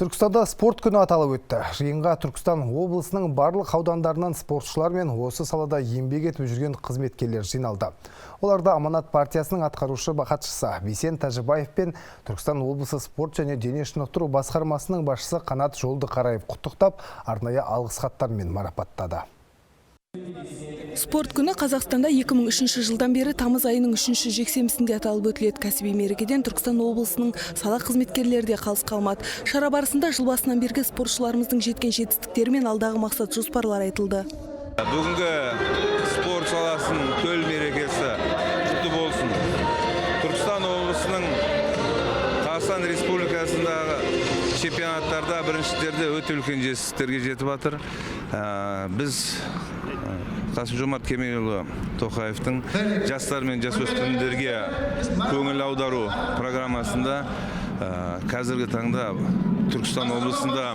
Түркістанда спорт күні аталып өтті. Жиынға Түркістан облысының барлық аудандарынан спортшылар мен осы салада еңбек етіп жүрген қызметкерлер жиналды. Оларды Аманат партиясының атқарушы хатшысы Бейсен Тәжібаев пен Түркістан облысы спорт және дене шынықтыру басқармасының басшысы Қанат Жолдықараев құттықтап, арнайы алғыс хаттармен марапаттады. Спорт күні Қазақстанда 2003 жылдан бері тамыз айының 3 жексенбісінде аталып өтіледі. Кәсіби мерекеден Түркістан облысының сала қызметкерлері де қалыс қалмады. Шара барысында жыл басынан бергі спортшыларымыздың жеткен жетістіктері мен алдағы мақсат жоспарлар айтылды. Бүгінгі спорт саласының төл мерекесі құтты болсын! Түркістан облысының Қазақстан Республикасындағы чемпионаттарда, біріншіліктерде өте үлкен жетістіктерге жетіп жатыр. Біз Қасым Жомарт Кемелұлы Тоқаевтың жастар мен жасөспірімдерге көңіл аудару программасында қазіргі таңда Түркістан облысында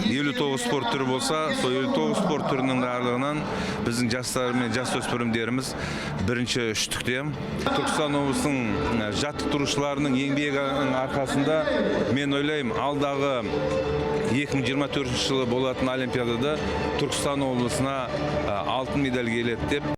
59 спорт түрі болса, сол 59 спорт түрінің барлығынан біздің жастар мен жасөспірімдеріміз бірінші үштікте. Түркістан облысының жаттықтырушыларының еңбегінің арқасында, мен ойлаймын, алдағы 2024 жылы болатын Олимпиадада Түркістан облысына алтын медаль келеді деп.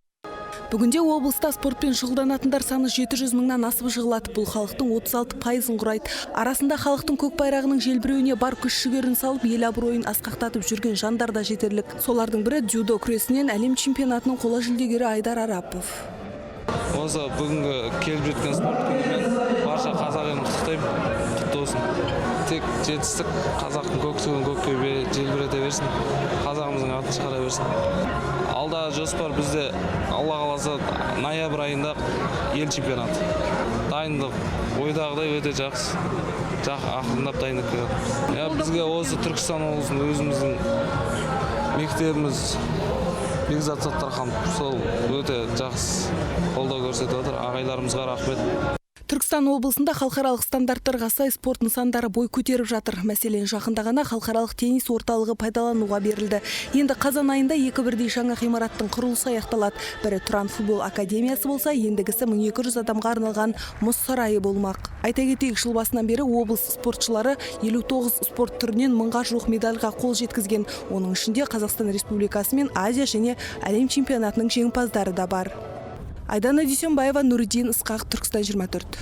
Бүгінде облыста спортпен шұғылданатындар саны 700 мыңнан асып жығылады. Бұл халықтың 36%-ын құрайды. Арасында халықтың көк байрағының желбіреуіне бар күш жігерін салып, ел абыройын асқақтатып жүрген жандар да жетерлік. Солардың бірі – дзюдо күресінен әлем чемпионатының қола жүлдегері Айдар Арапов. Осы бүгінгі келіп жеткен спорт күнімен барша қазақ елін құттықтаймын. Құтты болсын! Тек жетістік, қазақтың көк туын көкке желбірете берсін, қазағымыздың атын шығара берсін. Алдағы жоспар бізде, Алла қаласа, ноябрь айында ел чемпионаты. Дайындық ойдағыдай өте жақсы, ақырындап дайындап келеді. Иә, бізге осы Түркістан облысының өзіміздің мектебіміз, Бекзат Саттарханов, сол өте жақсы қолдау көрсетіп жатыр. Ағайларымызға рахмет. Түркістан облысында халықаралық стандарттарға сай спорт нысандары бой көтеріп жатыр. Мәселен, жақында ғана халықаралық теннис орталығы пайдалануға берілді. Енді қазан айында екі бірдей жаңа ғимараттың құрылысы аяқталады. Бірі Тұран футбол академиясы болса, ендігісі 1200 адамға арналған мұз сарайы болмақ. Айта кетейік, жыл басынан бері облыс спортшылары 59 спорт түрінен мыңға жуық медальға қол жеткізген. Оның ішінде Қазақстан Республикасы мен Азия және әлем чемпионатының жеңімпаздары да бар. Айдана Дүйсенбаева, Нұриддин Ысқақ, Түркістан 24.